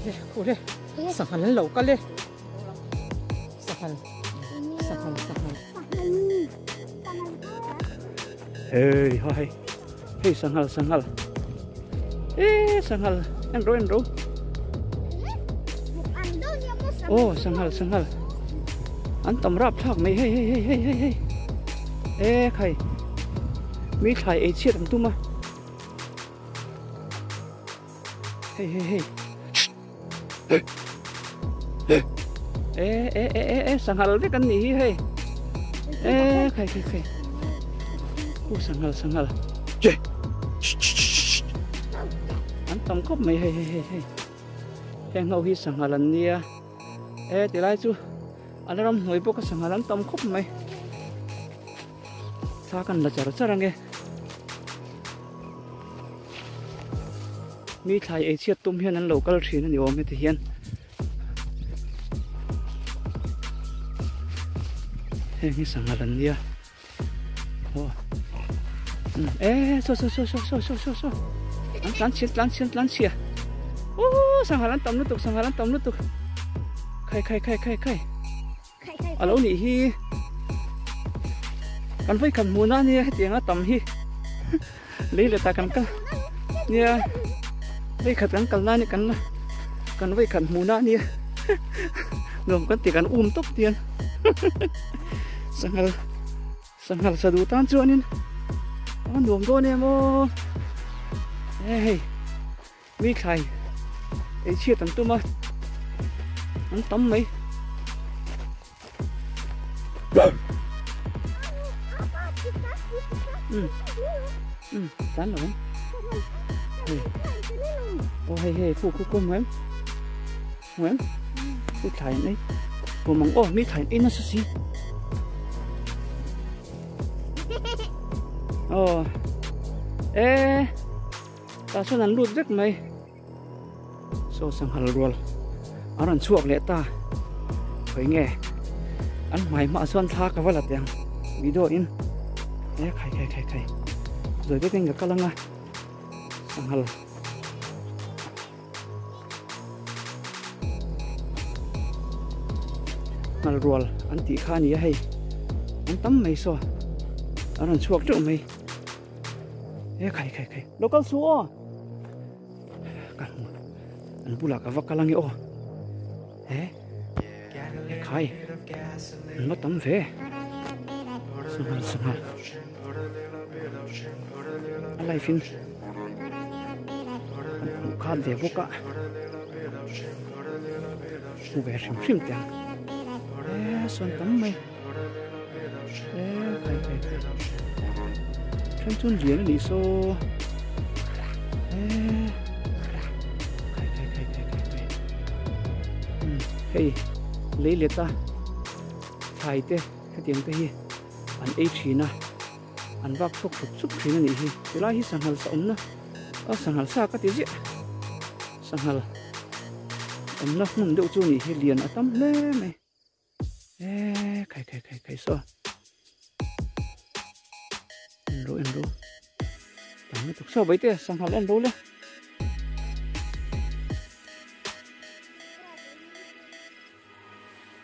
Ule ule sanghal an lo kal e sanghal sanghal sanghal hei ha hei hei sanghal sanghal e sanghal en ro en ro oh sanghal sanghal an tam rap thlak mai hei hei hei hei hei hei e khai mi thlai ei chhiat an tum a Hei hei hei. E e e e e sanghal vek an nih hi hei. E khai khai khai. U sanghal sanghal. Che. An tam khawp mai hei hei hei hei. Heng ho hi sanghal an nia. E tilai chu an ram hnuai bawk a sanghal an tam khawp mai. Thla kan la char char ange. Mi thlai ei chhiat tum hian an lo kal thin a ni awm heti hian. Heng hi sangha lan nia. Aw. E so so so so so so so so. An tlan chhia tlan chhia tlan chhia. Aw sangha lan tam lutuk sangha lan tam lutuk. Khai khai khai khai khai. A lo nih hi kan vawi khat hmuhna a nia hetianga tam hi lei leh tah kan kal nia vawi khat kan kalna a nia kan kan vawi khat hmuhna a nia nuam kan ti kan um tawp tian sanghal sanghal sa duh tan chuanin a nuam dawn em aw e hei. Mi thlai ei chhiat an tum a, an tam mai. Um um tan lo ang. Hei aw hei hei khu khu khu hmu em hmu em mi thlai an ei hmu mang aw mi thlai an ei nasa si. Aw e. Tah chuan an lut vek mai. Saw sanghal rual an rawn chhuak leh ta. Khawi nge an hmai hmaah chuan thla ka va la teh ang video in e khai khai khai khai zawi deuh in ka kal ang a sanghal nghal rual an tih kha a ni a hei an tam mai saw an rawn chhuak teuh mai. E khai khai khai local su aw ka hmu an bulah ka va kal ange aw he e khai an va tam ve sanghal sanghal a life in an hmuh khat ve bawk a hmu ve hrim hrim teh ang e sawn tam mai. E khai khai khai then chuan lian a nih saw e khai khai khai khai khai khai um hei lei let a thlai te hetiang te hi an ei thin a an vak chhuak sup sup thin a nih hi tilai hi sanghal sa awmna a sanghal sa ka ti ziah sanghal awmna hmun deuh chu a nih hi lian a tam hle mai. E khai khai khai khai saw en ro en ro tam lutuk saw bai te sanghal en ro le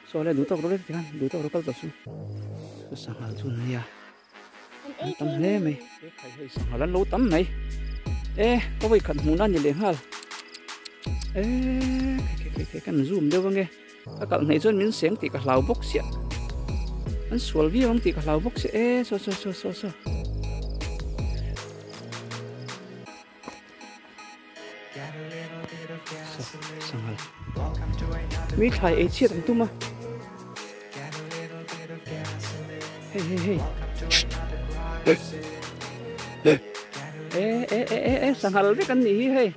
saw le duh tawk ro le tikhan duh tawk ro kal tawh su saw sanghal chu an nia an tam hle mai e khai hei sanghal an lo tam mai e ka vawi khat hmuhna a ni leh nghal e khai khai khai khai kan zoom deuh ange. Ka kalh hnaih chuan min seng tih ka hlau bawk siah. An sual viau ang tih ka hlau bawk siah e saw saw saw saw saw. Sanghal. Mi thlai ei chhiat an tum a. Hei hei hei. E e e e e sanghal vek an nih hi hei.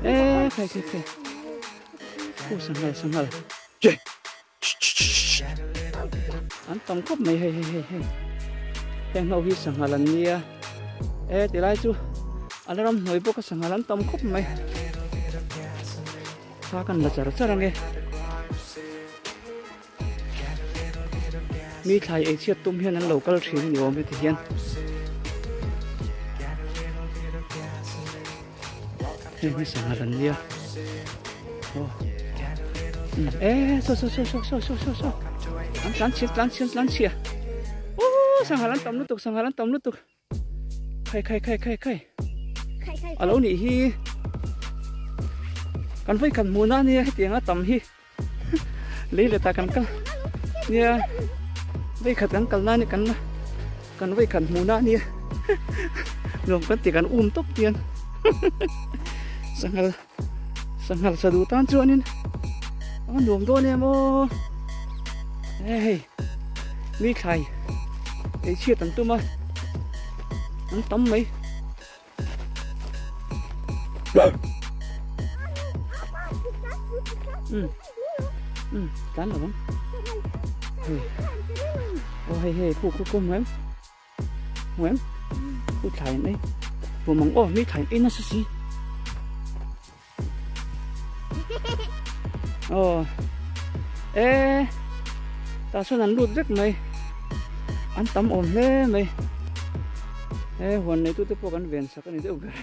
E khai khai khai. Aw sanghal sanghal an tam khawp mai hei hei hei hei heng ho hi sanghal an nia e tilai chu an ram hnuai bawk a sanghal an tam khawp mai thla kan la char char ange mi thlai ei chhiat tum hian an lo kal thin a ni awm heti hian heng hi sanghal an nia. Aw e saw saw saw saw saw saw saw saw an tlan chhia tlan chhia tlan chhia aw sanghal an tam lutuk sanghal an tam lutuk khai khai khai khai khai a lo nih hi kan vawi khat hmuhna ania hetianga tam hi lei leh tah kan kal nia vawi khat kan kalna ania kan kan vawi khat hmuhna ania nuam kan ti kan um tawp tian sanghal Sanghal sa duh tan chuanin a nuam dawn em aw e hei mi thlai ei chhiat an tum a an tam mai um um tlan lo ang hei aw hei hei khu khu khu hmu em Hmu em? Pu thlai an ei. Hmu mang aw mi thlai an ei nasa si. Aw. E tah sawn an lut vek mai. An tam awm hle mai. E huan neitute pawh kan ven sak a ni deuh ber.